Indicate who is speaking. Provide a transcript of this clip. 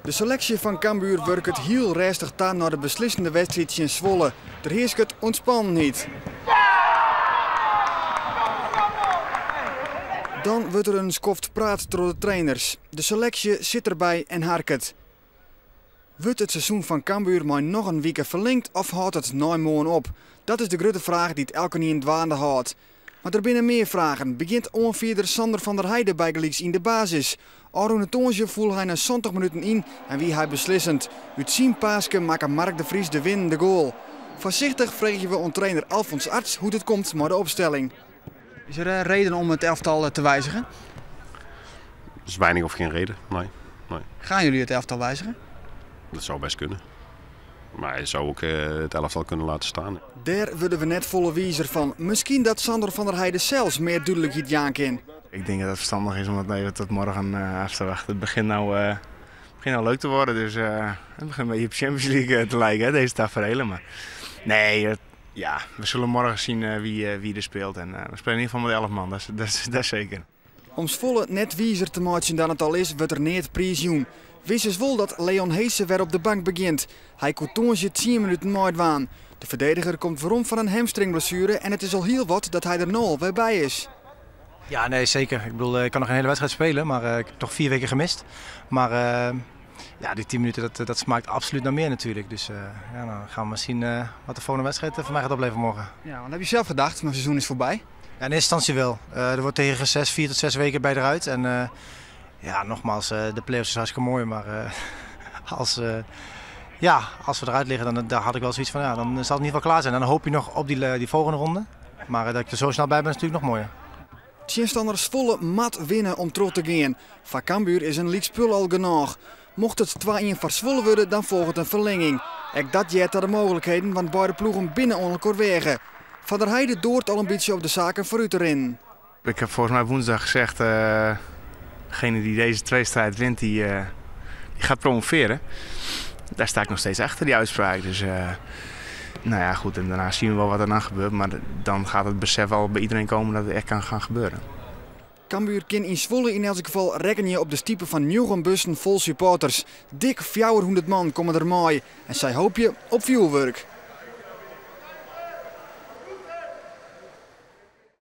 Speaker 1: De seleksje fan Cambuur wurket hiel rêstich ta nei de beslissende wedstriid tsjin Zwolle. Der hearsket ûntspannenheid. Dan wurdt der in skoft praat troch de trainers. De seleksje sit derby en harket. Wurdt it seizoen fan Cambuur mei noch in wike ferlingd of hâldt it nei moarn op? Dat is de grutte fraach dy't elkenien dwaande hâldt. Mar der binne mear fragen. Begjint oanfierder Sandor van der Heide bygelyks yn de basis? Ôfrûne tongersdei foel hy nei 70 minuten yn en wie hy beslissend. Ut syn paaske makke Mark de Vries de winnende goal. Foarsichtich freegje we oan trainer Alfons Arts hoe't it komt mei de opstelling. Is der in reden om it elftal te wizigen?
Speaker 2: Er is weinig of geen reden, nee. Nee.
Speaker 1: Gaan jullie het elftal wijzigen?
Speaker 2: Dat zou best kunnen. Maar je zou ook het elftal kunnen laten staan.
Speaker 1: Dêr wurde we net folle wizer fan. Miskien dat Sandor van der Heide sels mear dúdlikheid jaan kin.
Speaker 3: Ik denk dat het verstandig is om het even tot morgen af te wachten. Het begint nou leuk te worden, dus het begint een beetje op Champions League te lijken, hè, deze taferelen. Maar nee, ja, we zullen morgen zien wie er speelt. En we spelen in ieder geval met 11 man, dat is zeker.
Speaker 1: Om Zwolle net wizer te meitsjen dan it al is, wurdt der neat priisjûn. Wis is wol dat Leon Hese wer op de bank begjint. Hy koe tongersdei 10 minuten meidwaan. De ferdediger komt werom fan in hamstringblessuere en it is al hiel wat dat hy der no al wer by is.
Speaker 4: Ja, nee, zeker. Ik bedoel, ik kan nog een hele wedstrijd spelen, maar ik heb toch 4 weken gemist. Maar ja, die 10 minuten, dat smaakt absoluut naar meer natuurlijk. Dus ja, dan gaan we maar zien wat de volgende wedstrijd voor mij gaat opleveren morgen.
Speaker 1: Ja, want heb je zelf gedacht, mijn seizoen is voorbij?
Speaker 4: Ja, in eerste instantie wel. Er wordt tegen gezegd 4 tot 6 weken bij eruit. En ja, nogmaals, de play-offs is hartstikke mooi, maar ja, als we eruit liggen, dan daar had ik wel zoiets van, ja, dan zal het in ieder geval klaar zijn. Dan hoop je nog op die volgende ronde. Maar dat ik er zo snel bij ben, is natuurlijk nog mooier.
Speaker 1: Tsjinstanner Zwolle moat winne om troch te gean. Foar Cambuur is in lykspul al genôch. Mocht it 2-1 foar Zwolle wurde, dan folget in ferlinging. Ek dat heart ta de mooglikheden, want beide ploegen binne oan elkoar weage. Van der Heide doart al in bytsje op de saken foarút te rinnen.
Speaker 3: Ik heb volgens mij woensdag gezegd, degene die deze tweestrijd wint, die gaat promoveren. Daar sta ik nog steeds achter, die uitspraak. Dus nou ja, goed, en daarna zien we wel wat er dan gebeurt. Maar dan gaat het besef al bij iedereen komen dat het echt kan gaan gebeuren.
Speaker 1: Cambuur kin yn Zwolle yn elts gefal rekkenje op de stipe fan njoggen bussen fol supporters. Dik 400 man komme der mei. En sy hoopje op fjoerwurk.